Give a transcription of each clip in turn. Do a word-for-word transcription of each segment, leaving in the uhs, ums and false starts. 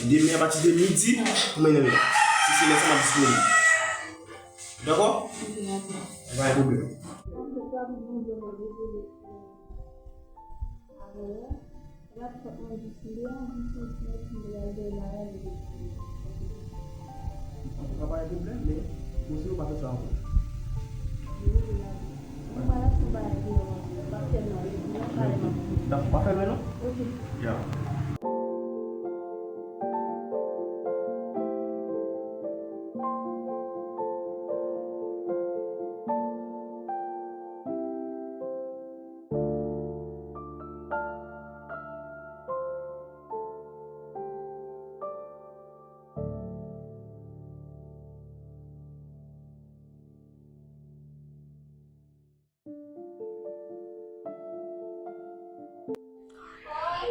Demen apati de midi, pou mwen nan men. Si se lè sa, m ap disponib. Dakò? Pa gen pwoblèm. Antouka, pa gen pwoblèm, men bon, si nou pa fè sa ankò. Dakò, pa fèmen non. Ya.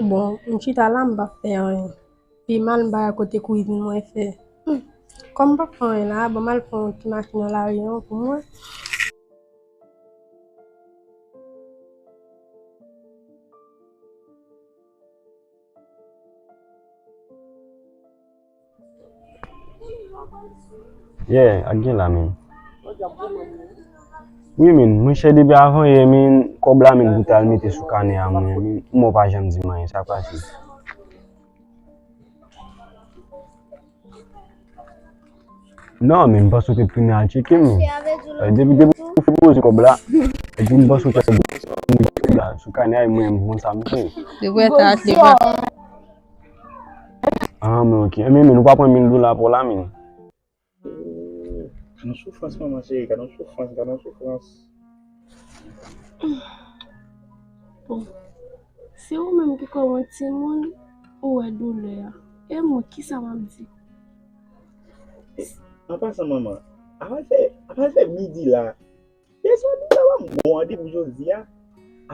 Bon, m chita la, m p ap fè anyen. Pi mal, m pa wè kote kouri vin mwen fè. Hmm. Kòm m p ap fè anyen la, ban m al pran yon ti mache nan lari an pou mwen. Yeah, ak gen la menm. Wi, men, monchè, depi avan yè, men, kòb la, men, pou t al mete sou kanè a mwen, men, mwen pa janm di m anyen, sa k pase? Non, men, m panse w te tounen al tcheke m. Eh, depi, depi w fin poze kòb la, epi m panse w te al mete kòb la sou kanè a, e mwen, m konn sa m fè. Depi w te al, te pa. Ah, men, ok. Ebyen, men, ou pa pran mil dola pou la, men. Gade yon soufrans, manman cheri, gade yon soufrans, gade yon soufrans. Bon, se ou menm ki kòm yon timoun, ou wè doulè a. E mwen, kisa m ap di? An pasan, manman, apa l fè, apa l fè midi la? Desann, ou pa ban m gwo randevou jodi a.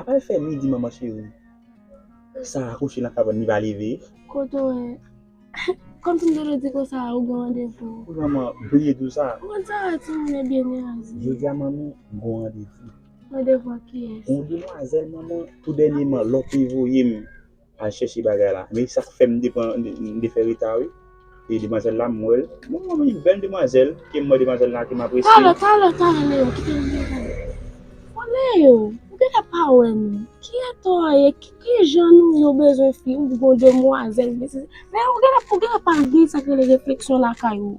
Apa l fè midi, manman cheri? Sa akouche nan kabann, li pa leve. Kote w wè? Kòmsi m te dwe di konsa, ou gen randevou. Wi, manman, bliye tou sa. Ou konn sa, timoun e byen nerazi. Jodi a, manmi, m gen randevou. Randevou ak kiyès? Yon demwazèl, manman, tou dènyèman, lòt li voye m al chèche bagay la. Men sa k fè m te pran, m te fè reta, wi. E demwazèl la, m wè l. Bon, manman, yon bèl demwazèl, ke m wè demwazèl la, ke m apresye. Talè, talè, talè, Leo, kite m vin talè. O Leo, ou genlè pa wè nou. Ki eta w ye? Ki, ki jan nou ye? Ou bezwen fi, ou gon demwazèl, mesye. Men ou genlè, ou genlè pa gen sa k rele refleksyon lakay ou.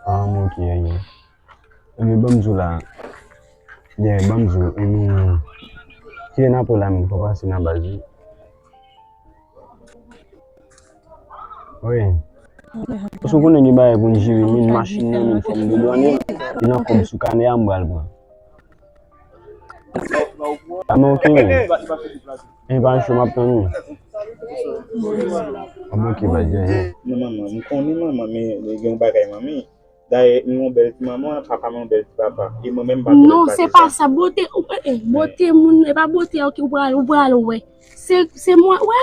Ah, m ok, ebyen. Ebyen, ban m di w la. Ebyen, ban m di w, ebyen, kite n apre la menm, fò pase nan baz, wi. Wi. Paske w konnen gen bagay pou n jere, men machin nan, men fò m dedwane l. E nan kòb sou kanè a, m pral pran. A, men ok. E pa cho, m ap tann ou. A, men ok, pa di anyen. Non, manman, m konnen manman, men gen yon bagay, manmi. Dayè, m yon bèl ti manman, papa m yon bèl ti papa. E mwen menm, m pa gen lòt pati sa. Non, se pa sa. Bote, ou, eh, eh, bote moun, e pa bote a, ok, ou pral, ou pral wè. Se, se mwen, wè,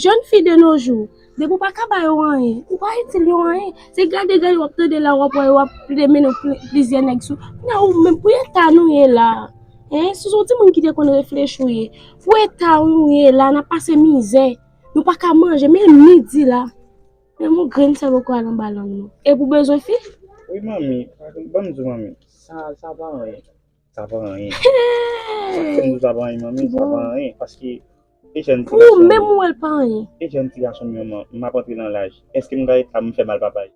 jèn fi de nos jours, depi w pa ka ba yo anyen, ou pa itil yo anyen. Se gade, gade, w ap tande la, w ap wè yo ap plede mennen pli-, plizyè nèg sou. Kounye a, ou menm, pou eta nou ye la. Hein, si w se yon timoun ki te konn reflechi w ye, pou eta nou ye la, n ap pase mizè. Nou pa ka manje, men midi la. Menm yon grenn sèl poko al anba lang nou. Epi w bezwen fi? Wi, manmi, ban m di w, manmi. Sa, sa pa anyen. Sa pa anyen. Sa k fè m di w sa pa anyen, manmi, sa pa anyen. Paske e jèn ti gason m ye. Ou menm ou wè l pa anyen. E jèn ti gason m ye, manman, m ap antre nan laj. Èske m ka rete la pou m fè mal papay?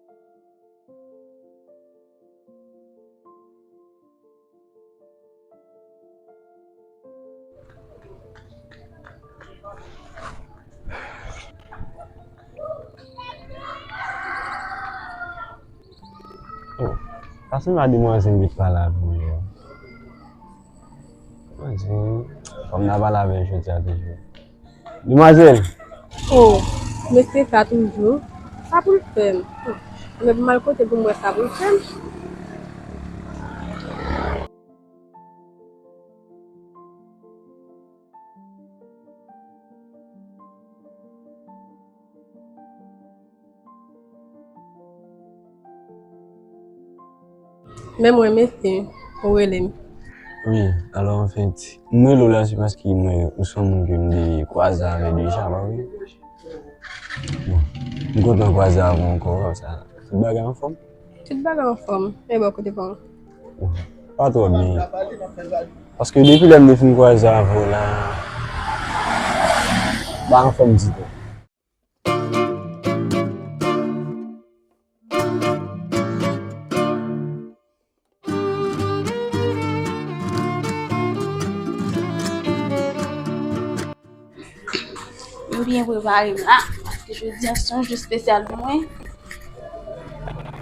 Oh, sa sanble a demwazèl m vin pale avè w yè. Demwazèl, fò m ta pale avè l jodi a toujou. Demwazèl! Oh, mesye sa toujou. Sa pou l fè m? Hmm. Mwen pou m al kote pou m wè sa pou l fè m. Men mwen, mesye, ou rele m. Wi, alò, anfèt, m rele w la, se paske mwen, ou se yon moun ke m te kwaze avè deja, pa vre? Bon, M kontan kwaze avè w ankò, konsa. Tout bagay anfòm? Tout bagay anfòm. E bò kote pa w? Pa twò byen. Paske depi lè m te fin kwaze avè w la, pa anfòm ditou. M byen prepare m la, paske jodi a se yon jou espesyal pou mwen.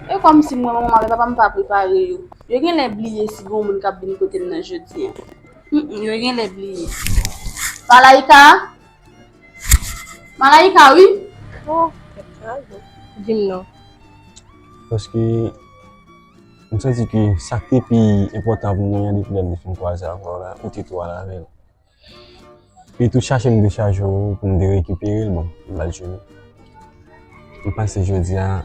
E kòmsi mwen, manman m avèk papa m pa prepare yo. Yo genlè bliye si gen yon moun k ap vin kote m nan jodi a. Hum, hum, yo genlè bliye. Malaika? Malaika, wi. Oh, tèt chaje. Di m non. Paske m santi ke sa k te pi enpòtan pou mwen an depi lè m te fin kwaze avè w la, ou te twò al avè l. Li tou chache m dechaje w pou m te rekipere l, bon, m ba l jwenn. M panse jodi a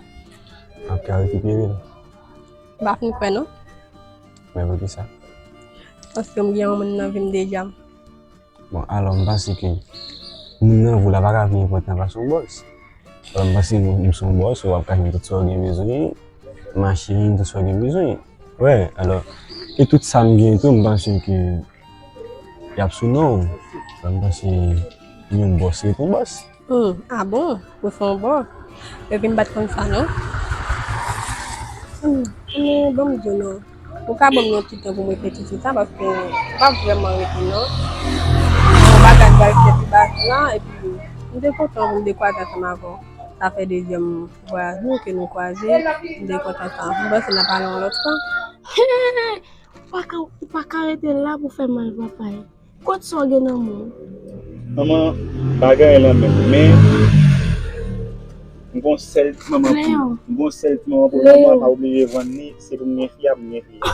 m ap ka rekipere l. M pa fin kwè non. Men poukisa? Paske m gen yon moun nan vi m deja. Bon, alò m panse ke moun nan vi w la pa ka pi enpòtan pase yon bòs. Alò m panse m se yon bòs, w ap ka jwenn tout sa w gen bezwen, machin, tout sa w gen bezwen. Wè, alò, e tout sa m gen tou, m panse ke y ap sou non w. Alò m panse yon bòs ret yon bòs. Hmm, ah bon? Ou se yon bòs? Epi m pa t konn sa non. Hmm, men ban m di w non. Ou ka ban m yon ti tan pou m reflechi sou sa, paske m p ap vrèman rete non. Yon bagay m pral fè pi baz la, epi m te kontan pou m te kwaze ansanm avè w. Sa fè dezyèm vwayaj nou ke nou kwaze, m te kontan sa. M panse n a pale yon lòt fwa. Ou pa ka, ou pa ka rete la pou fè mal papay. Kot sa w gen nan men w? Manman, bagay lan menm, men m gon sèl ti manman pou m gon sèl ti manman pou manman pa oblije vann li, se pou m gen fi a pou m gen fi a.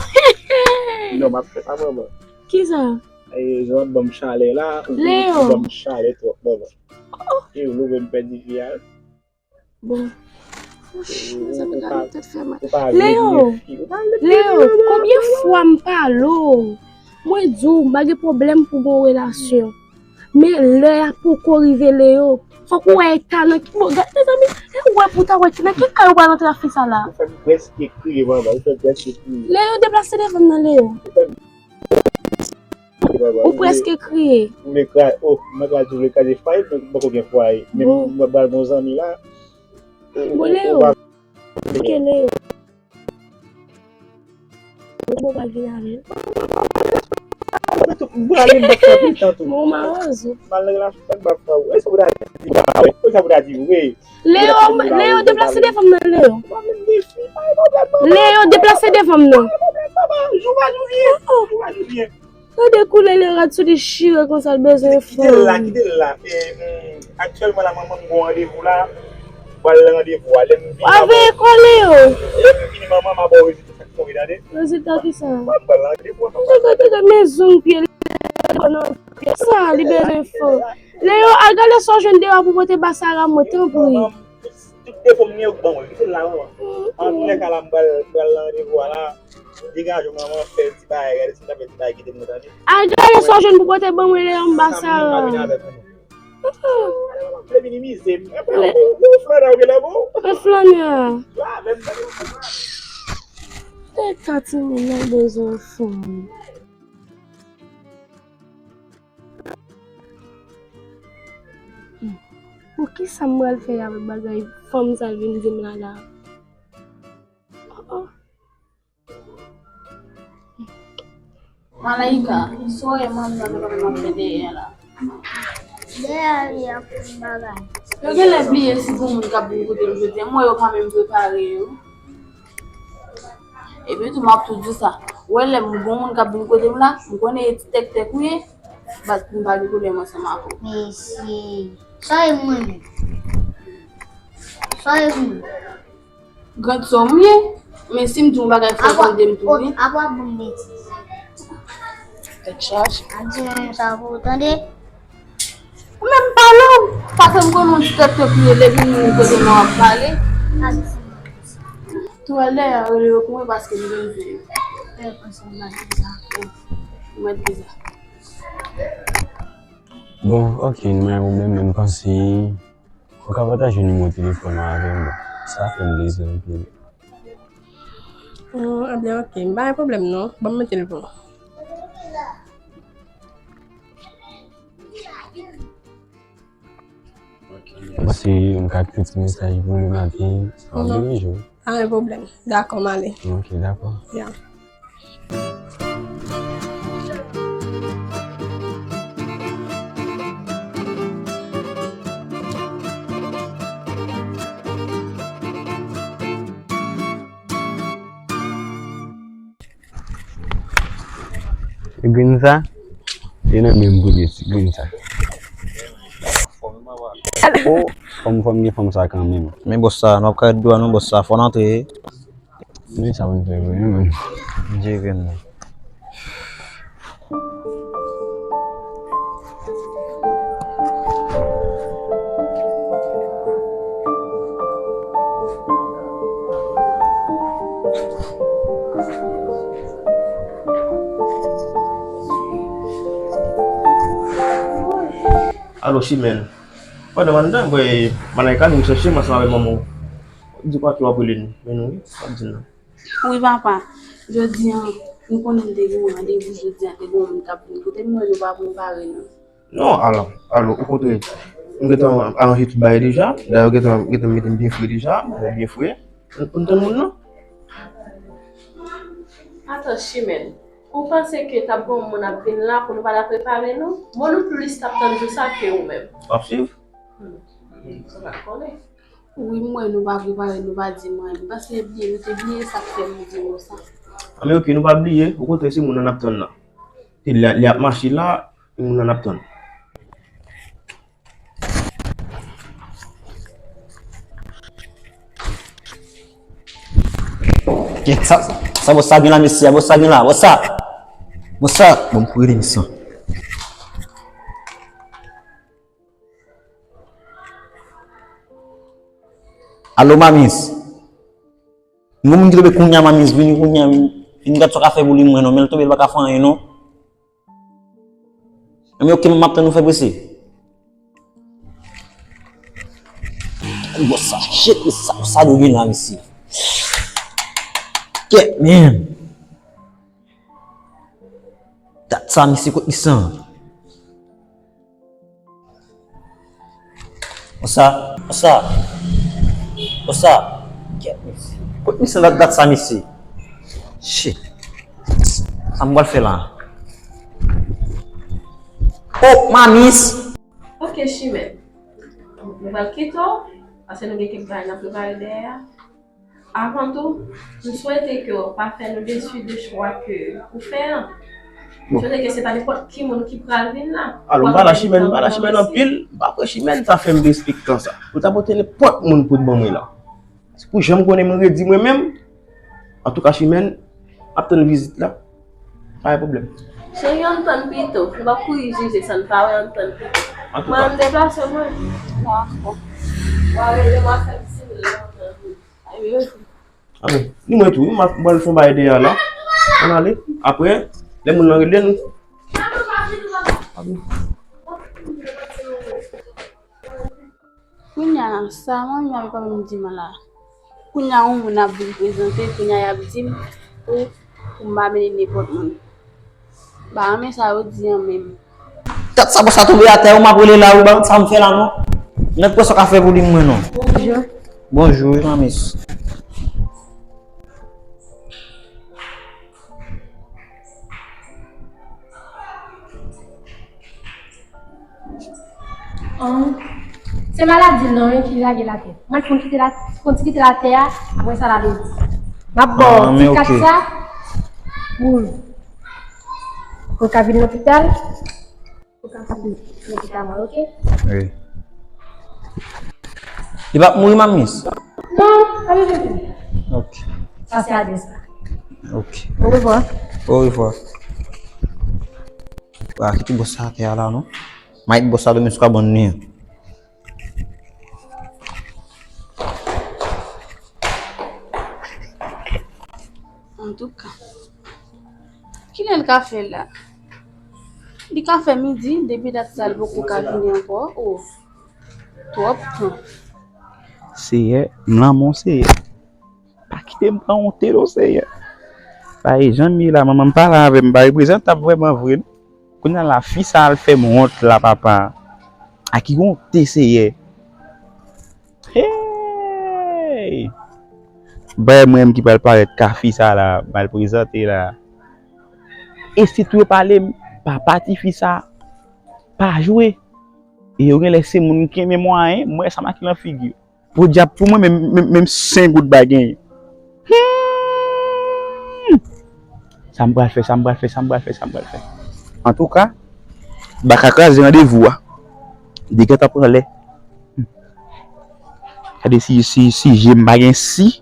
Non, m ap fè pa manman. Kisa? Jan w ap ban m chalè la, ou ban m chalè twòp manman. E ou louvri m pèdi fi a. Bon. Mezanmi, gade tèt fè mal. Leo! Leo, konbyen fwa m pale w? Mwen di w, m pa gen pwoblèm pou gon relasyon. Men lè a poko rive, Leo. Fòk ou wè eta nan ki. Bon, gade, mezanmi, e ou wè pou w ta wè nan ki kay ou pral antre ak fi sa la. Ou fè m prèske kriye, manman. Ou fè m prèske kriye. Leo, deplase devan m nan, Leo. Ou prèske kriye. Ou vle kraze, oh, mwen kraze, ou vle kraze fwaye, men m poko gen fwaye. Men mwen pral gon zanmi la. Bon, Leo. Oke, Leo. Ou bon pral vin avè l. Mwen tou, m pral vin bak sa tout tan tou. Bon, mawozo. Mal nan relasyon, fè m bak sa ou. E sa pou ta di, e sa pou ta di, wi. Leo, Leo, deplase devan m nan, Leo. Leo, deplase devan m nan. Gade koulè Leo rad sou li chire konsa l bezwen fanm. Kite l la, kite l la. Aktyèlman la, manman m gon randevou la. M pral nan randevou a. Lè m vini, w a veye kò Leo. Lè m vini, manman, m a ba w rezilta sa k tonbe, tande. Rezilta kisa? M pral nan randevou a. Tande, tande, men zong pye Leo nan pye sa, li bezwen fanm. Leo, al gade sa w jwenn deyò pou pote ba Sara mwen, tanpri. Tout defo m gen yo k ban mwen. Kite l la, manman. Antoulèka la, m pral, m pral nan randevou a la. Degaje w, manman, fè ti bagay, gade si m ka fè ti bagay, kite m nan, tande. Al gade sa w jwenn pou pote ban mwen, Leo, m ba Sara. Sa m vin avèk ou, non. Vle minimize m. Epi ou, ou flannè ou gen nan men w. Mwen flannè. Tèt sa timoun nan bezwen fanm. Bon, kisa m pral fè avèk bagay fanm sa l vin di m la la? Oh, oh. Malaika, sa w wè manmi an menm ap fè dèyè a la? Dèyè a li ap fè bagay. Yo genlè bliye si gon moun k ap vin kote m jodi a, m wè yo pa menm prepare yo. Epi tou m ap tou di sa, ou wè lè m gon moun k ap vin kote m la, m konnen e ti tèktèk ou ye, baz pou m pa gen pwoblèm ansanm avè w. Mesye, sa e mwen menm? Sa e mwen menm? Grandsè w m ye, men si m di w yon bagay fò w tande m tou wi. Apa w ap ban m betiz. Tèt chaje. Ap di yon moun sa pou ou tande. Ou menm pale w, paske m konnen w ti tèt tèt ou ye depi m vin kote m w ap pale. Tou wè dèyè rele yo pou mwen paske m bezwen yo. Ou mèt di sa. Bon, ok, nou pa gen pwoblèm, men m panse Ou ka pataje nimewo telefòn ou avè m, sa fè m plezi anpil. Hmm, ebyen, ok. M pa gen pwoblèm, non. Ban m mete l pou ou. Ou panse m ka kite ti mesaj pou li maten? Sa ap deranje w? Pa gen pwoblèm. Dakò, m ale. Ok, dakò. Ya. Grenn sa, e nan menm pou li, grenn sa. O, fò m, fò m gen fanm sa kanmenm. Men bòs sa, nou ap ka ret dwa non, bòs sa, fò n antre. Men sa pou n fè vre, non, men. Jere m non. Alo, Chimèn. Pandan m anndan, m wè Malayka vin chèche m ansanm avèk manman w. Di papa w ap rele nou. Men nou wi, w ap di l non. Wi, papa. Jodi a, nou konnen m te gen yon randevou jodi a, te gen yon moun k ap vin kote m, mwen nou pa prepare non. Non, alò, alò, okontrè, m gentan aranje tout bagay deja. Dayè, gentan, gentan mete m byen fre deja, mwen byen fre. Ou, ou tann moun nan? Atan, Chimèn, ou panse ke t ap gen yon moun ap vin la pou nou pa ta prepare nou? Bon, nou plis t ap tann jou sa ke ou menm. W ap swiv? Hmm. Ou pa konnen. Wi, m wè nou pa prepare, nou pa di m anyen. M panse bliye, nou te bliye sa k fè m di nou sa. A, men ok, nou pa bliye. Okontrè, se moun nan n ap tann la. Li, li ap mache la, moun nan n ap tann. Kèt, sa, sa bòs sa gen la, mesye, bòs sa gen la, bòs sa. Bòs sa, bon, m pou rele misye. Alo, Mamis. Yon moun ki tonbe kounye a, Mamis, vini kounye a, vin, vin gad sa w ka fè pou li mwen non, men l tonbe, l pa ka fè anyen non. Ebyen, ok, m ap tann ou, fè prese. Bon, sa, shit, sa, sa dwe gen la, mesye. Kèt, man. Dat sa, mesye, kot misye an? Konsa, konsa. Konsa. Kèt, mesye. Kot misye an, dat, dat sa, mesye? Shit. Sa m pral fè la? Oh, Mamis! Ok, Chimèn. Nou pral kite w, paske nou gen kèk bagay n ap prepare dèyè a. Avan tou, m swete ke w pa fè nou desi de chwa ke ou fè an. M swete ke se pa nenpòt ki moun ki pral vin la. Alò, m pa la Chimèn, m pa la Chimèn anpil, m pa kwè Chimèn sa fè m respè tan sa. Ou ta pote nenpòt moun pou t ban mwen la. Se pou jan m konnen m redi mwen menm. Antouka, Chimèn, m ap tann vizit la. Pa gen pwoblèm. Cheri, ann tann pito. Nou p ap kouri jije sa n pa wè, ann tann pito. Antouka. Mwen, m deplase mwen. Dakò. W a rele m, w a fè m siy la, ann tann pito. Amen. Ni mwen tou, wi, m ap, m pral fè yon bagay deyò la. Ann ale. Apre, lè moun nan rele nou. Amen. Kounye a, sa manmi avèk papa m di m la. Kounye a, yon moun ap vin prezante, kounye a, y ap di m pou, pou m pa mennen nenpòt moun. M pa renmen sa yo di an menm. Tèt sa, bòs sa tonbe atè, ou m ap rele la, ou ba m sa m fè la non. Nèg pran sa w ka fè pou li mwen non. Bonjou. Bonjou, wi, Mamis. An, se maladi l non, wi, ki lage l atè. Mwen fon kite la, fon ti kite l atè a, apre sa l ale di. M ap ba w ti kat sa pou, pou w ka vin lopital. Ou ka fè medikaman, ok? Wi. Li p ap mouri, Mamis? Non, pa bezwen pè. Ok. Sa se adrès la. Ok. Orevwa. Orevwa. Wa, kite bòs sa atè a la, non? Mayt bòs sa dòmi sou kabann li an. Antouka, kilè l ka fè la? Li ka fè midi, depi dat sa l poko ka vini ankò. Oh. Twòp tan. Seyè, m lanmò, Seyè. Pa kite m pran wonte non, Seyè. Paske jan m ye la, manman m pale avè m, m pa reprezantab vrèman vre non. Kounye a la, fi sa al fè m wont la, papa. A ki wonte, Seyè. Hey! Bay mwen menm ki pral parèt ka fi sa la, m al prezante la. E si tou yo pale m, papa tifi sa, pa jwe. E yo genlè se moun ki renmen mwayen, m wè sa make nan figi yo. Podyab pou mwen, menm, menm, menm senk goud pa genyen. Hmm! Sa m pral fè, sa m pral fè, sa m pral fè, sa m pral fè. Antouka, baka kraze randevou a. Dega ta pran lè. Hmm. Gade si, si, si je m pa gen si.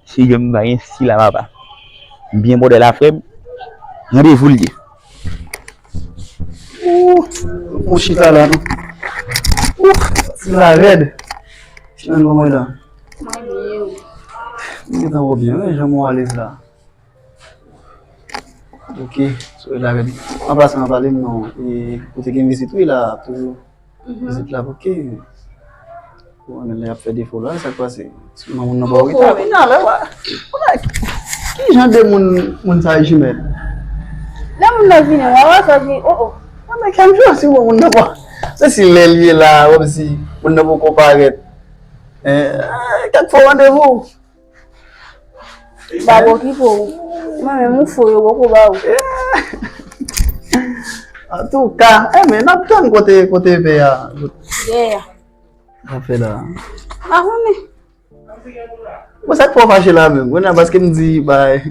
Si je m pa gen si la, papa. M byen bòdè la, frè m. Randevou l ye. Ooh, ou chita la, non? Ooh, ti la rèd. Chita, kòman w ye la? Mwen byen, wi. Mwen gentan wè w byen, wi, jan mwen alèz la. Ok, sou la rèd. An pasan, an pale m non. E kote gen vizit, wi, la, toujou. Mhm. Vizit la, ok. Bon, men lè y ap fè defo la, sa k pase? Sèlman moun nan ba w reta. Kounye a la, wa. Ki jan de moun, moun sa yo, Chimèn? Lè moun nan vini, w a wè sa di, oh, oh. Nan men kèm jwe si moun nan pa. Se si lè l ye la, kòm si moun nan poko parèt. Eh, kèk fo randevou. Ba w okipe w. Mwen menm, ou fo, yo poko ba w. Antouka, eh, men n ap tann kote, kote pè a. Yeah. Afè la. Pa konnen. Bon, sa k fè w fache la menm? Kounye a paske m di, bay.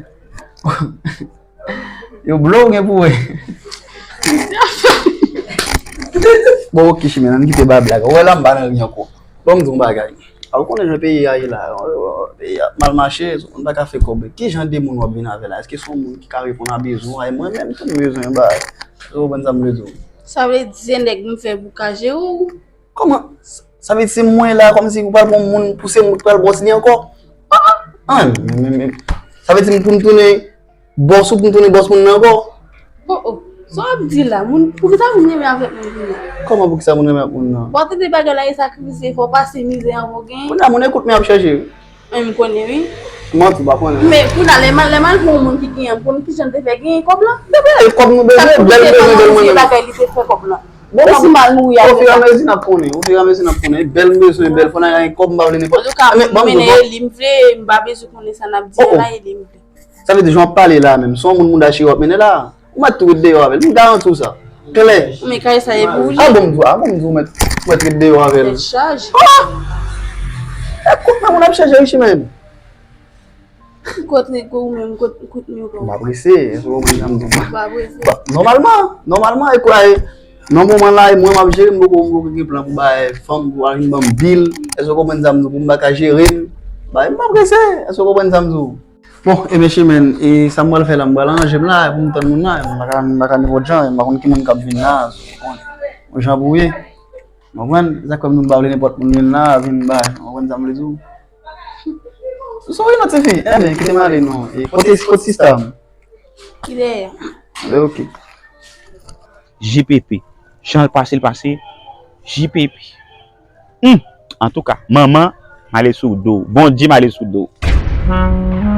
Yo blo w gen pou wè. Bon, ok, Chimèn, ann kite ba blag. Ou wè la, m pa nan ri ankò. Bon, m di yon bagay. A, ou konnen jan peyi a ye la. Peyi a mal mache, ou konn pa ka fè kòb. Ki jan de moun w ap vin avè la? Èske se yon moun ki ka reponn a bezwen w? Ay, mwen menm tou m bezwen bagay. Ou konprann sa m vle di w? Sa vle di se nèg m fè pou ka jere w? Kòman? Sa vle di se mwen la, kòmsi ou pral pran moun pou se mwen ki pral bòs li ankò? Ah, ah, ah, men, men, men. Sa vle di pou m tounen bòs ou, pou m tounen bòs moun nan ankò? Oh, oh. Sa w ap di la? Moun, poukisa moun renmen avèk moun kounye a? Kòman poukisa moun renmen avèk moun nan? Bon, tande bagay la, e sakrifisye, fò w pase mizè anvan w genyen. Kounye a, moun ekout men ap chèche. Men m konnen, wi. Manti, w pa konnen. Men, kounye a, lè m al, lè m al pou yon moun ki genyen, m konn ki jan l te fè genyen kòb lan. Bebe, e kòb nou bezwen, bèl bezwen, bèl mwen menm. Bagay li te fè kòb lan. Bon, e si m al mouri avè sa? Ofiramezi n ap konnen, ofiramezi n ap konnen. Bèl m bezwen, bèl fò n al gen kòb, m pa vle nenpòt. Antouka, m mennen e li m vle, m pa bezwen konnen sa n ap di an la, e li m vle. Sa vle di, jan w ap pale la menm, se yon moun mouda chire w ap mennen la. Ou mèt tou ret deyò avè l, m garanti w sa. Klè. Men kay sa e pou li. A bon m di w, a bon m di w, ou mèt, ou mèt ret deyò avè l. Tèt chaje. Ah! E kout men moun ap chèche richi menm. Kot ret kou ou menm, kot, kot men w. M pa prese, èske w konprann sa m di w? M pa prese. Ba, nòmalman, nòmalman, e kwa, e, nan moman la, e mwen m ap jere, m poko, m poko gen plan pou bay fanm, pou al vin ban m bil. Èske w konprann sa m di w? Pou m pa ka jere l. Ba, m pa prese, èske w konprann sa m di w? Bon, e mesye, men, e sa m pral fè la, m pral ranje m la, pou m tann moun nan, m pa ka, m pa ka nenpòt jan, m pa konn ki moun k ap vin la, bon, yon jan pou ye, w konprann, sa k fè m di m pa vle nenpòt moun vin la, vin bay, w konprann sa m vle di w? Sou yon lòt tifi, e men, kite m ale non, e kote, kote sista m? Ki dèyè? Ok. J P P. Jan l pase, l pase. J P P. Hum! Antouka, manman, m ale sou do w. Bondye, m ale sou do w.